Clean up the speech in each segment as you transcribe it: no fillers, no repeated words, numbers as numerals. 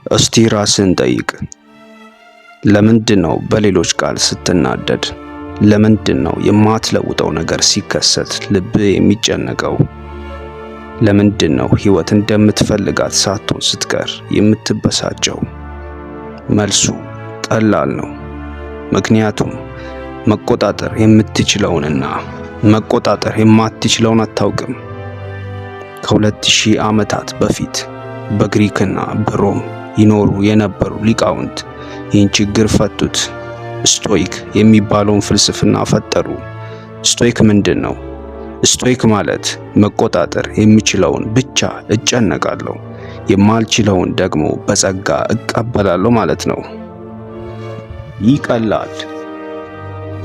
እስቲ ራስህን ጠይቅ። ለምንድን ነው በሌሎች ቃል ስትናደድ? ለምንድን ነው የማትለውጠው ነገር ሲከሰት ልብህ የሚጨነቀው? ለምንድን ነው ህይወት እንደምትፈልጋት ሳትሆን ስትቀር የምትበሳጨው? መልሱ ቀላል ነው። ምክንያቱም መቆጣጠር የምትችለውንና መቆጣጠር የማትችለውን አታውቅም። ከ2000 ዓመታት በፊት በግሪክና በሮም ይኖሩ የነበሩ ሊቃውንት ይህን ችግር ፈቱት። ስቶይክ የሚባለውን ፍልስፍና ፈጠሩ። ስቶይክ ምንድን ነው? ስቶይክ ማለት መቆጣጠር የምችለውን ብቻ እጨነቃለሁ፣ የማልችለውን ደግሞ በጸጋ እቀበላለሁ ማለት ነው። ይህ ቀላል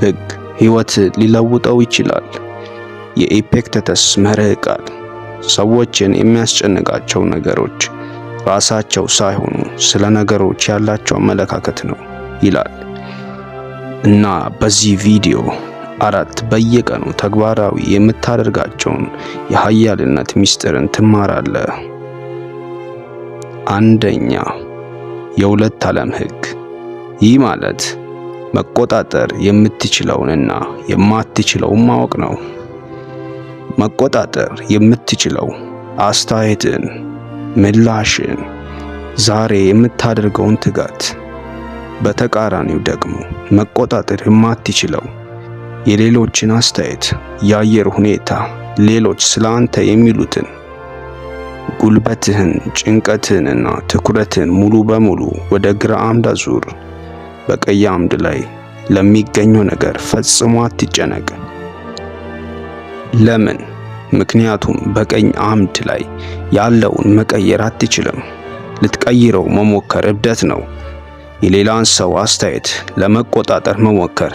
ህግ ህይወት ሊለውጠው ይችላል። የኤፔክቴተስ መርህ ቃል ሰዎችን የሚያስጨንቃቸው ነገሮች ራሳቸው ሳይሆኑ ስለ ነገሮች ያላቸው አመለካከት ነው ይላል። እና በዚህ ቪዲዮ አራት በየቀኑ ተግባራዊ የምታደርጋቸውን የሀያልነት ሚስጥርን ትማራለህ። አንደኛ፣ የሁለት ዓለም ህግ። ይህ ማለት መቆጣጠር የምትችለውንና የማትችለውን ማወቅ ነው። መቆጣጠር የምትችለው አስተያየትን፣ ምላሽን፣ ዛሬ የምታደርገውን ትጋት። በተቃራኒው ደግሞ መቆጣጠር የማትችለው የሌሎችን አስተያየት፣ የአየር ሁኔታ፣ ሌሎች ስለ አንተ የሚሉትን፣ ጉልበትህን፣ ጭንቀትህንና ትኩረትህን ሙሉ በሙሉ ወደ ግራ አምድ አዙር። በቀይ አምድ ላይ ለሚገኘው ነገር ፈጽሞ አትጨነቅ። ለምን? ምክንያቱም በቀኝ አምድ ላይ ያለውን መቀየር አትችልም። ልትቀይረው መሞከር እብደት ነው። የሌላን ሰው አስተያየት ለመቆጣጠር መሞከር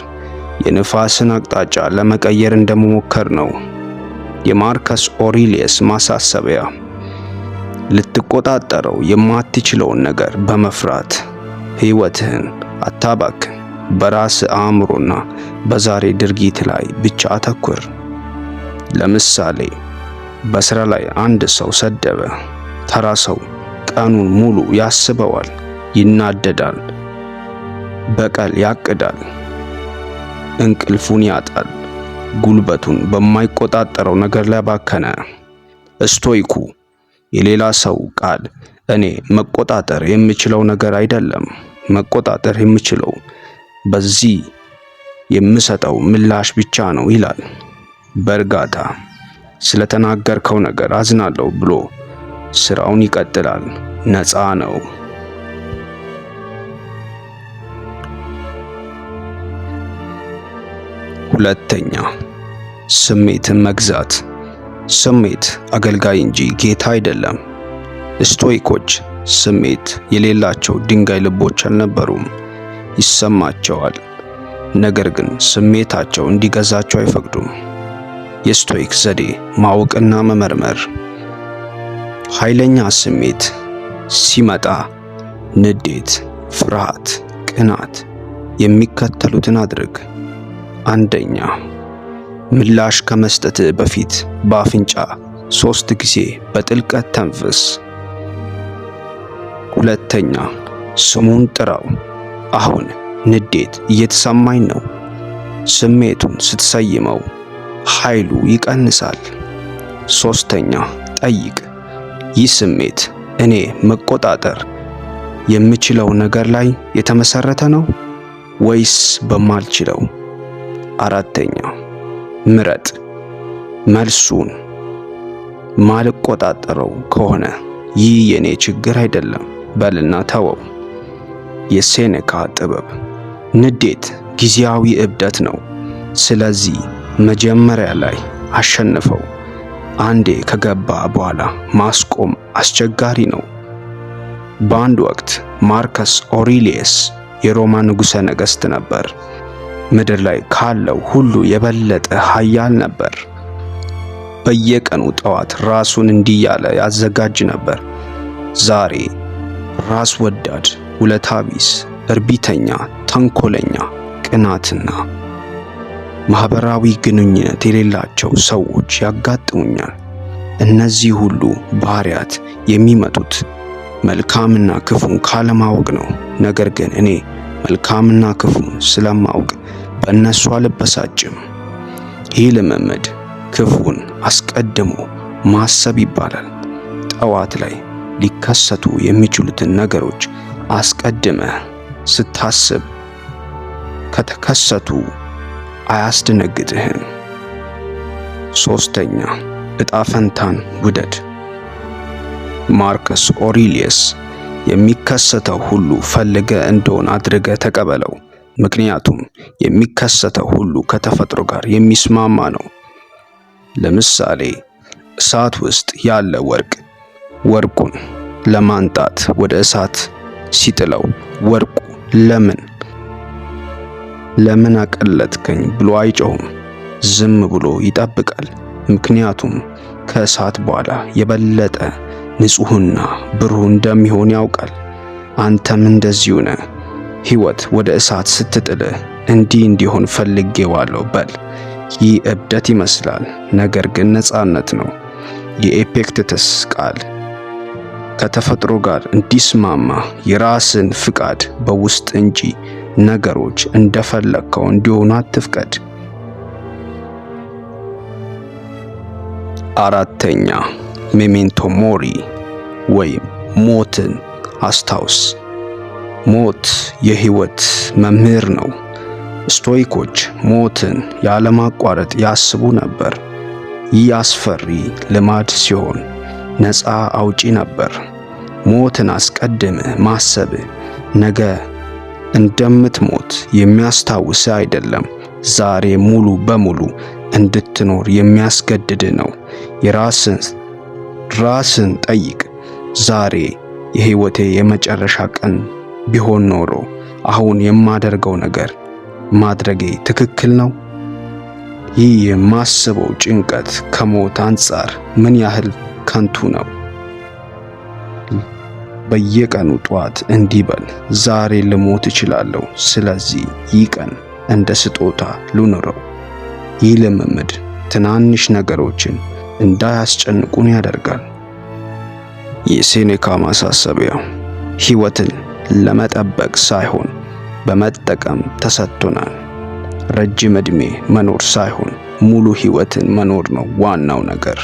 የንፋስን አቅጣጫ ለመቀየር እንደመሞከር ነው። የማርከስ ኦሪሊየስ ማሳሰቢያ፣ ልትቆጣጠረው የማትችለውን ነገር በመፍራት ሕይወትህን አታባክን። በራስ አእምሮና በዛሬ ድርጊት ላይ ብቻ አተኩር። ለምሳሌ በስራ ላይ አንድ ሰው ሰደበ። ተራ ሰው ቀኑን ሙሉ ያስበዋል፣ ይናደዳል፣ በቀል ያቅዳል፣ እንቅልፉን ያጣል፣ ጉልበቱን በማይቆጣጠረው ነገር ላይ ባከነ። ስቶይኩ የሌላ ሰው ቃል እኔ መቆጣጠር የምችለው ነገር አይደለም፣ መቆጣጠር የምችለው በዚህ የምሰጠው ምላሽ ብቻ ነው ይላል። በእርጋታ ስለተናገርከው ነገር አዝናለሁ ብሎ ስራውን ይቀጥላል። ነፃ ነው። ሁለተኛ፣ ስሜትን መግዛት። ስሜት አገልጋይ እንጂ ጌታ አይደለም። ስቶይኮች ስሜት የሌላቸው ድንጋይ ልቦች አልነበሩም። ይሰማቸዋል፣ ነገር ግን ስሜታቸው እንዲገዛቸው አይፈቅዱም። የስቶይክ ዘዴ ማወቅና መመርመር። ኃይለኛ ስሜት ሲመጣ ንዴት፣ ፍርሃት፣ ቅናት የሚከተሉትን አድርግ። አንደኛ፣ ምላሽ ከመስጠት በፊት በአፍንጫ 3 ጊዜ በጥልቀት ተንፍስ። ሁለተኛ፣ ስሙን ጥራው። አሁን ንዴት እየተሰማኝ ነው። ስሜቱን ስትሰይመው ኃይሉ ይቀንሳል። ሶስተኛ፣ ጠይቅ። ይህ ስሜት እኔ መቆጣጠር የምችለው ነገር ላይ የተመሰረተ ነው ወይስ በማልችለው? አራተኛ፣ ምረጥ። መልሱን ማልቆጣጠረው ከሆነ ይህ የኔ ችግር አይደለም በልና ተወው። የሴኔካ ጥበብ፣ ንዴት ጊዜያዊ እብደት ነው። ስለዚህ መጀመሪያ ላይ አሸንፈው። አንዴ ከገባ በኋላ ማስቆም አስቸጋሪ ነው። በአንድ ወቅት ማርከስ ኦሪሊየስ የሮማ ንጉሠ ነገሥት ነበር። ምድር ላይ ካለው ሁሉ የበለጠ ኃያል ነበር። በየቀኑ ጠዋት ራሱን እንዲህ ያለ ያዘጋጅ ነበር። ዛሬ ራስ ወዳድ፣ ውለታ ቢስ፣ እርቢተኛ፣ ተንኮለኛ፣ ቅናትና ማህበራዊ ግንኙነት የሌላቸው ሰዎች ያጋጥሙኛል። እነዚህ ሁሉ ባህሪያት የሚመጡት መልካምና ክፉን ካለማወቅ ነው። ነገር ግን እኔ መልካምና ክፉን ስለማውቅ በእነሱ አልበሳጭም። ይህ ልምምድ ክፉን አስቀድሞ ማሰብ ይባላል። ጠዋት ላይ ሊከሰቱ የሚችሉትን ነገሮች አስቀድመህ ስታስብ ከተከሰቱ አያስደነግጥህም። ሶስተኛ፣ ዕጣ ፈንታን ውደድ። ማርከስ ኦሪሊየስ የሚከሰተው ሁሉ ፈልገህ እንደሆነ አድርገህ ተቀበለው፣ ምክንያቱም የሚከሰተው ሁሉ ከተፈጥሮ ጋር የሚስማማ ነው። ለምሳሌ እሳት ውስጥ ያለ ወርቅ ወርቁን ለማንጣት ወደ እሳት ሲጥለው ወርቁ ለምን አቀለጥከኝ ብሎ አይጮህም። ዝም ብሎ ይጠብቃል። ምክንያቱም ከእሳት በኋላ የበለጠ ንጹህና ብሩህ እንደሚሆን ያውቃል። አንተም እንደዚሁ ነህ። ሕይወት ወደ እሳት ስትጥልህ እንዲህ እንዲሆን ፈልጌዋለሁ በል። ይህ እብደት ይመስላል፣ ነገር ግን ነፃነት ነው። የኤፔክቴተስ ቃል ከተፈጥሮ ጋር እንዲስማማ የራስን ፍቃድ በውስጥ እንጂ ነገሮች እንደፈለግከው እንዲሆኑ አትፍቀድ። አራተኛ፣ memento mori ወይም ሞትን አስታውስ። ሞት የህይወት መምህር ነው። ስቶይኮች ሞትን ያለማቋረጥ ያስቡ ነበር። ይህ አስፈሪ ልማድ ሲሆን ነፃ አውጪ ነበር። ሞትን አስቀድመህ ማሰብ ነገ እንደምትሞት የሚያስታውስ አይደለም፣ ዛሬ ሙሉ በሙሉ እንድትኖር የሚያስገድድ ነው። የራስን ራስን ጠይቅ። ዛሬ የህይወቴ የመጨረሻ ቀን ቢሆን ኖሮ አሁን የማደርገው ነገር ማድረጌ ትክክል ነው? ይህ የማስበው ጭንቀት ከሞት አንጻር ምን ያህል ከንቱ ነው? በየቀኑ ጠዋት እንዲህ በል፣ ዛሬ ልሞት እችላለሁ፣ ስለዚህ ይህ ቀን እንደ ስጦታ ልኑረው። ይህ ልምምድ ትናንሽ ነገሮችን እንዳያስጨንቁን ያደርጋል። የሴኔካ ማሳሰቢያ ሕይወትን ለመጠበቅ ሳይሆን በመጠቀም ተሰጥቶናል። ረጅም ዕድሜ መኖር ሳይሆን ሙሉ ሕይወትን መኖር ነው ዋናው ነገር።